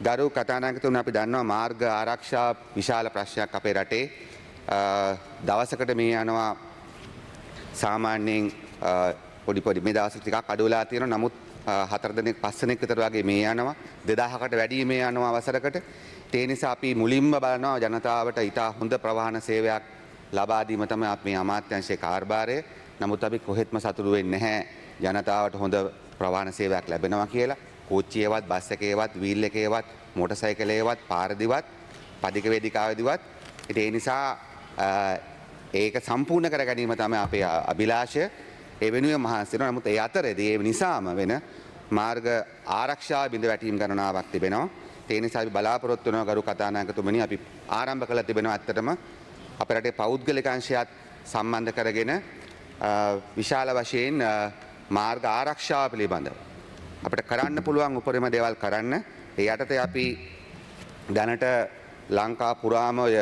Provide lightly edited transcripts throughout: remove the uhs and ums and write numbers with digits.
ගරු කතානායකතුමනි, අපි දන්නවා මාර්ග ආරක්ෂා විශාල ප්‍රශ්නයක් අපේ රටේ. දවසකට මේ යනවා සාමාන්‍යයෙන් පොඩි පොඩි, මේ දවස්වල ටිකක් අඩු වෙලා තියෙනවා. නමුත් හතර දෙනෙක් පස් දෙනෙක් විතර වගේ මේ යනවා. 2000කට වැඩි මේ යනවා වසරකට. ඒ නිසා අපි මුලින්ම බලනවා ජනතාවට ඉතා හොඳ ප්‍රවාහන සේවයක් ලබා දීම තමයි අපි මේ අමාත්‍යාංශයේ කාර්යභාරය. නමුත් අපි කොහෙත්ම සතුටු වෙන්නේ නැහැ ජනතාවට හොඳ ප්‍රවාහන සේවයක් ලැබෙනවා කියලා. කෝච්චියේවත්, බස් එකේවත්, වීල් එකේවත්, මෝටර් සයිකලේවත්, පාරදිවත්, පදික වේදිකාවේදීවත්. ඉතින් ඒ නිසා ඒක සම්පූර්ණ කර ගැනීම තමයි අපේ අභිලාෂය. ඒ වෙනුවෙන් මහන්සි වෙනවා. නමුත් ඒ අතරේදී ඒ නිසාම වෙන මාර්ග ආරක්ෂාව බිඳ වැටීම් ගණනාවක් තිබෙනවා. ඒ නිසා අපි බලාපොරොත්තු වෙනවා ගරු කතානායකතුමනි, අපි ආරම්භ කළ තිබෙනවා ඇත්තටම අපේ රටේ පෞද්ගලික අංශයත් සම්බන්ධ කරගෙන විශාල වශයෙන් මාර්ග ආරක්ෂාව පිළිබඳව අපිට කරන්න පුළුවන් උපරිම දේවල් කරන්න. ඒ යටතේ අපි දැනට ලංකා පුරාම ඔය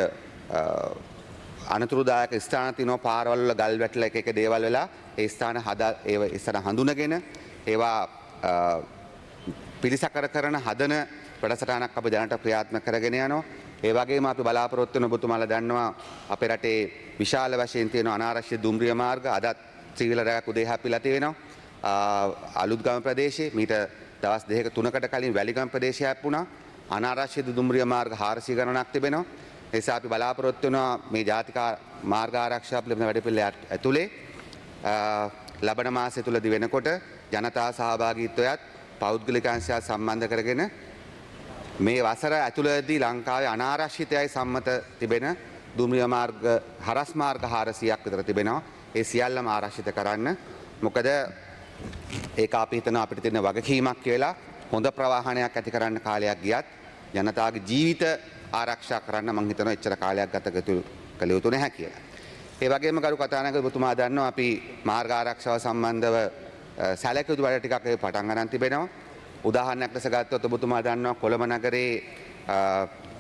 අනතුරුදායක ස්ථාන තියෙනවා, පාරවල් වල ගල් වැටිලා එක එක දේවල් වෙලා, ඒ ස්ථාන හදා, ඒ ස්ථාන හඳුනගෙන ඒවා පිළිසකර කරන හදන වැඩසටහනක් අපි දැනට ක්‍රියාත්මක කරගෙන යනවා. ඒ වගේම අපි බලාපොරොත්තු වෙන, ඔබතුමාලා දන්නවා අපේ රටේ විශාල වශයෙන් තියෙන අනාරක්ෂිත දුම්රිය මාර්ග. අදත් ත්‍රිවිලර් එකක් උදේ හැපිලා තියෙනවා අලුත්ගම ප්‍රදේශයේ. මීට දවස් 2ක 3කට කලින් වැලිගම ප්‍රදේශය හැප්පුණා. අනාරක්ෂිත දුම්රිය මාර්ග 400 ගණනක් තිබෙනවා. ඒ නිසා අපි බලාපොරොත්තු වෙනවා මේ ජාතික මාර්ග ආරක්ෂා පිළිබඳ වැඩපිළිවෙල ඇතුලේ ලබන මාසය තුලදී වෙනකොට ජනතා සහභාගීත්වයත් පෞද්ගලික අංශයත් සම්බන්ධ කරගෙන මේ වසර ඇතුළතදී ලංකාවේ අනාරක්ෂිතයයි සම්මත තිබෙන දුම්රිය මාර්ග, හරස් මාර්ග 400ක් විතර තිබෙනවා. ඒ සියල්ලම ආරක්ෂිත කරන්න. මොකද ඒක අපි හිතනවා අපිට තියෙන වගකීමක් කියලා. හොඳ ප්‍රවාහනයක් ඇති කරන්න කාලයක් ගියත් ජනතාවගේ ජීවිත ආරක්ෂා කරන්න මං හිතනවා එච්චර කාලයක් ගත කළ යුතු නැහැ කියලා. ඒ වගේම ගරු කතානායක ඔබතුමා දන්නවා අපි මාර්ග ආරක්ෂාව සම්බන්ධව සැලකිය යුතු වැඩ ටිකක් ඒ පටන් ගන්න තිබෙනවා. උදාහරණයක් ලෙස ගත්තොත් ඔබතුමා දන්නවා කොළඹ නගරේ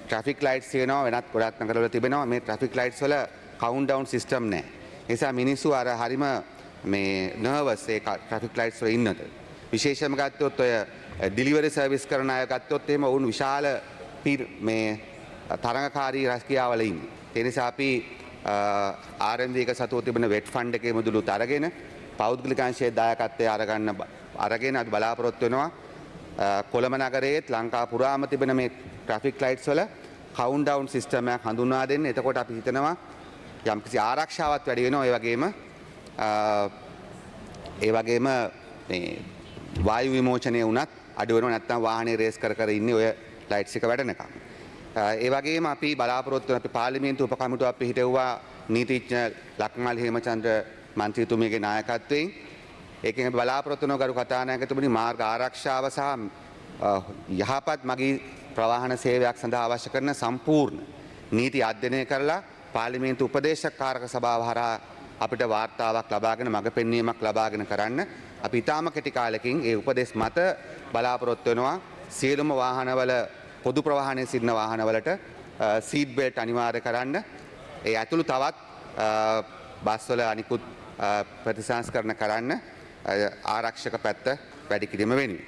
ට්‍රැෆික් ලයිට්ස් තියෙනවා, වෙනත් ගොඩක් නගරවල තිබෙනවා. මේ ට්‍රැෆික් ලයිට්ස් වල කවුන්ට් ඩවුන් සිස්ටම් නැහැ. ඒ නිසා මිනිස්සු අර හරිම මේ නර්වස් ඒ ට්‍රැෆික් ලයිට්ස් වල ඉන්නට. විශේෂයෙන්ම ගත්තොත් ඔය ඩිලිවරි සර්විස් කරන අය ගත්තොත් එහෙම ඔවුන් විශාල මේ තරඟකාරී රැකියාවල ඉන්නේ. ඒ නිසා අපි RMV එක සතුව තිබෙන වෙට් ෆන්ඩ් එකේ මුදලුත් අරගෙන, පෞද්ගලික අංශයේ දායකත්වය අරගෙන අපි බලාපොරොත්තු වෙනවා කොළඹ නගරයේත් ලංකා පුරාම තිබෙන මේ ට්‍රැෆික් ලයිට්ස් වල කවුන්ට් ඩවුන් සිස්ටම් එකක් හඳුන්වා දෙන්න. එතකොට අපි හිතනවා යම්කිසි ආරක්ෂාවක් වැඩි වෙනවා. ඒ වගේම මේ වායු විමෝචනය වුණත් අඩු වෙනවා, නැත්නම් වාහනේ රේස් කර කර ඉන්නේ ඔය ලයිට්ස් එක වැඩනකම්. ඒ වගේම අපි බලාපොරොත්තු වෙන අපි පාර්ලිමේන්තු උපකමිටුවක් පිහිටෙව්වා නීතිඥ ලක්මාල් හේමචන්ද්‍ර මන්ත්‍රීතුමියගේ නායකත්වයෙන්. ඒකෙන් අපි බලාපොරොත්තු වෙනවා ගරු කතානායකතුමනි, මාර්ග ආරක්ෂාව සහ යහපත් මගී ප්‍රවාහන සේවයක් සඳහා අවශ්‍ය කරන සම්පූර්ණ නීති අධ්‍යයනය කරලා පාර්ලිමේන්තු උපදේශක කාරක සභාව හරහා අපිට වාර්තාවක් ලබාගෙන, මඟ පෙන්වීමක් ලබාගෙන කරන්න. අපි ඉතාම කෙටි කාලෙකින් ඒ උපදෙස් මත බලාපොරොත්තු වෙනවා සියලුම වාහනවල, පොදු ප්‍රවාහනයේ සිටින වාහනවලට සීට් බෙල්ට් අනිවාර්ය කරන්න. ඒ ඇතුළු තවත් බස්වල අනිකුත් ප්‍රතිසංස්කරණ කරන්න, ආරක්ෂක පැත්ත වැඩි කිරීම වෙනුවෙන්.